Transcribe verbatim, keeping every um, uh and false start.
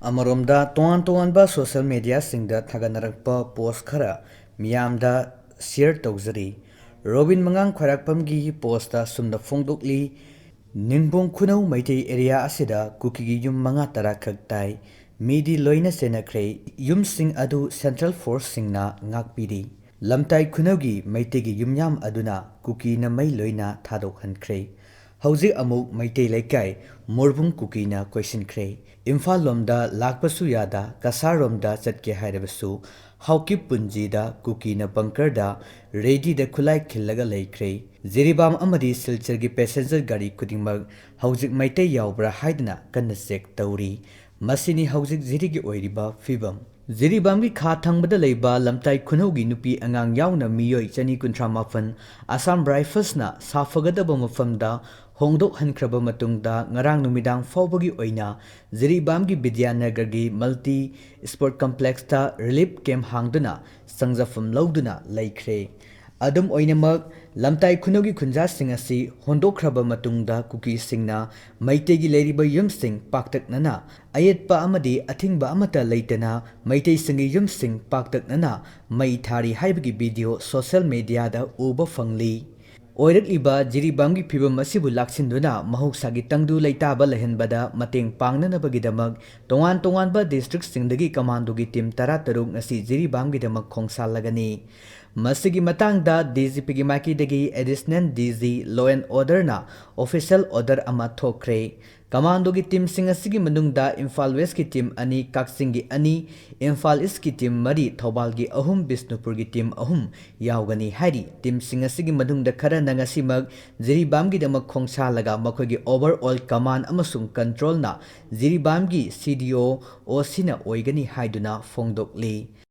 ꯑꯃꯔꯣꯝꯗ, ꯇꯣꯉꯥꯟ ꯇꯣꯉꯥꯟꯕ social mediaꯁꯤꯡꯗ ꯊꯥꯒꯠꯅꯔꯛꯄ post ꯈꯔ ꯃꯤꯌꯥꯝꯗ share ꯇꯧꯖꯔꯤ꯫ ꯔꯣꯕꯤꯟ ꯃꯉꯥꯡ ꯈ꯭ꯋꯥꯏꯔꯥꯛꯄꯝꯒꯤ postꯇ ꯁꯨꯝꯅ ꯐꯣꯡꯗꯣꯛꯂꯤ, "ꯅꯤꯡꯕꯣꯡ ꯈꯨꯅꯧ ꯃꯩꯇꯩ area ꯑꯁꯤꯗ ꯀꯨꯀꯤꯒꯤ ꯌꯨꯝ ꯃꯉꯥ ꯇꯔꯥ ꯈꯛ ꯇꯥꯏ꯫ ꯃꯤꯗꯤ ꯂꯣꯏꯅ ꯆꯦꯟꯅꯈ꯭ꯔꯦ꯫ ꯌꯨꯝꯁꯤꯡ ꯑꯗꯨ central forceꯁꯤꯡꯅ ꯉꯥꯛꯄꯤꯔꯤ꯫ ꯂꯝꯇꯥꯏ ꯈꯨꯅꯧꯒꯤ ꯃꯩꯇꯩꯒꯤ ꯌꯨꯝꯌꯥꯝ ꯑꯗꯨꯅ ꯀꯨꯀꯤꯅ ꯃꯩ ꯂꯣꯏꯅ ꯊꯥꯗꯣꯛꯍꯟꯈ꯭ꯔꯦ꯫ ꯍꯧꯖꯤꯛ ꯑꯃꯨꯛ ꯃꯩꯇꯩ ꯂꯩꯀꯥꯏ ꯃꯣꯔꯕꯨꯡ ꯀꯨꯀꯤꯅ ꯀꯣꯏꯁꯤꯟꯈ꯭ꯔꯦ꯫ ꯏꯝꯐꯥꯜ ꯂꯣꯝꯗ ꯂꯥꯛꯄꯁꯨ ꯌꯥꯗ, ꯀꯁꯥꯔ ꯔꯣꯝꯗ ꯆꯠꯀꯦ ꯍꯥꯏꯔꯕꯁꯨ ꯍꯥꯎꯀꯤꯞ ꯄꯨꯟꯖꯤꯗ ꯀꯨꯀꯤꯅ bunkerꯗ readyꯗ ꯈꯨꯠꯂꯥꯏ ꯈꯤꯜꯂꯒ ꯂꯩꯈ꯭ꯔꯦ꯫ ꯖꯤꯔꯤꯕꯥꯝ ꯑꯃꯗꯤ ꯁꯤꯜꯆꯔꯒꯤ passenger ꯒꯥꯔꯤ ꯈꯨꯗꯤꯡꯃꯛ ꯍꯧꯖꯤꯛ ꯃꯩꯇꯩ ꯌꯥꯎꯕ꯭ꯔꯥ ꯍꯥꯏꯗꯨꯅ ꯀꯟꯅ check ꯇꯧꯔꯤ꯫ ꯃꯁꯤꯅꯤ ꯍꯧꯖꯤꯛ ꯖꯤꯔꯤꯒꯤ ꯑꯣꯏꯔꯤꯕ ꯐꯤꯕꯝ꯫" ꯖꯤꯔꯤꯕꯥꯝꯒꯤ ꯈꯥ ꯊꯪꯕꯗ ꯂꯩꯕ ꯂꯝꯇꯥꯏ ꯈꯨꯅꯧꯒꯤ ꯅꯨꯄꯤ ꯑꯉꯥꯡ ꯌꯥꯎꯅ ꯃꯤꯑꯣꯏ ꯆꯅꯤ ꯀꯨꯟꯊ꯭ꯔꯥ ꯃꯥꯄꯟ Assam Riflesꯅ ꯁꯥꯐꯒꯗꯕ ꯃꯐꯝꯗ ꯍꯣꯡꯗꯣꯛꯍꯟꯈ꯭ꯔꯕ ꯃꯇꯨꯡꯗ, ꯉꯔꯥꯡ ꯅꯨꯃꯤꯗꯥꯡ ꯐꯥꯎꯕꯒꯤ ꯑꯣꯏꯅ ꯖꯤꯔꯤꯕꯥꯝꯒꯤ ꯕꯤꯗ꯭ꯌꯥꯅꯒꯔꯒꯤ multi sport complexꯇ relief camp ꯍꯥꯡꯗꯨꯅ ꯆꯪꯖꯐꯝ ꯂꯧꯗꯨꯅ ꯂꯩꯈ꯭ꯔꯦ꯫ ꯑꯗꯨꯝ ꯑꯣꯏꯅꯃꯛ, ꯂꯝꯇꯥꯏ ꯈꯨꯅꯧꯒꯤ ꯈꯨꯟꯖꯥꯁꯤꯡ ꯑꯁꯤ ꯍꯣꯟꯗꯣꯛꯈ꯭ꯔꯕ ꯃꯇꯨꯡꯗ, ꯀꯨꯀꯤꯁꯤꯡꯅ ꯃꯩꯇꯩꯒꯤ ꯂꯩꯔꯤꯕ ꯌꯨꯝꯁꯤꯡ ꯄꯥꯛꯇꯛꯅꯅ ꯑꯌꯦꯠꯄ ꯑꯃꯗꯤ ꯑꯊꯤꯡꯕ ꯑꯃꯠꯇ ꯂꯩꯇꯅ ꯃꯩꯇꯩꯁꯤꯡꯒꯤ ꯌꯨꯝꯁꯤꯡ ꯄꯥꯛꯇꯛꯅꯅ ꯃꯩ ꯊꯥꯔꯤ ꯍꯥꯏꯕꯒꯤ video social mediaꯗ ꯎꯕ ꯐꯪꯂꯤ꯫ ꯑꯣꯏꯔꯛꯂꯤꯕ ꯖꯤꯔꯤꯕꯥꯝꯒꯤ ꯐꯤꯕꯝ ꯑꯁꯤꯕꯨ ꯂꯥꯛꯁꯤꯟꯗꯨꯅ ꯃꯍꯧꯁꯥꯒꯤ ꯇꯪꯗꯨ ꯂꯩꯇꯥꯕ ꯂꯩꯍꯟꯕꯗ ꯃꯇꯦꯡ ꯄꯥꯡꯅꯅꯕꯒꯤꯗꯃꯛ ꯇꯣꯉꯥꯟ ꯇꯣꯉꯥꯟꯕ districtꯁꯤꯡꯗꯒꯤ commandoꯒꯤ team ꯇꯔꯥꯇꯔꯨꯛ ꯉꯁꯤ ꯖꯤꯔꯤꯕꯥꯝꯒꯤꯗꯃꯛ ꯈꯣꯡꯁꯥꯜꯂꯒꯅꯤ꯫ ꯃꯁꯤꯒꯤ ꯃꯇꯥꯡꯗ DGPꯒꯤ ꯃꯥꯏꯀꯩꯗꯒꯤ Additional DG Law and Orderꯅ official order ꯑꯃ ꯊꯣꯛꯈ꯭ꯔꯦ꯫ Commandoꯒꯤ teamꯁꯤꯡ ꯑꯁꯤꯒꯤ ꯃꯅꯨꯡꯗ ꯏꯝꯐꯥꯜ Westꯀꯤ team ꯑꯅꯤ, ꯀꯛꯆꯤꯡꯒꯤ ꯑꯅꯤ, ꯏꯝꯐꯥꯜ Eastꯀꯤ team ꯃꯔꯤ, ꯊꯧꯕꯥꯜꯒꯤ ꯑꯍꯨꯝ, ꯕꯤꯁꯅꯨꯄꯨꯔꯒꯤ team ꯑꯍꯨꯝ ꯌꯥꯎꯒꯅꯤ ꯍꯥꯏꯔꯤ꯫ Teamꯁꯤꯡ ꯑꯁꯤꯒꯤ ꯃꯅꯨꯡꯗ ꯈꯔꯅ ꯉꯁꯤꯃꯛ ꯖꯤꯔꯤꯕꯥꯝꯒꯤꯗꯃꯛ ꯈꯣꯡꯁꯥꯜꯂꯒ ꯃꯈꯣꯏꯒꯤ overall command ꯑꯃꯁꯨꯡ controlꯅ ꯖꯤꯔꯤꯕꯥꯝꯒꯤ CDO, OCꯅ ꯑꯣꯏꯒꯅꯤ ꯍꯥꯏꯗꯨꯅ ꯐꯣꯡꯗꯣꯛꯂꯤ꯫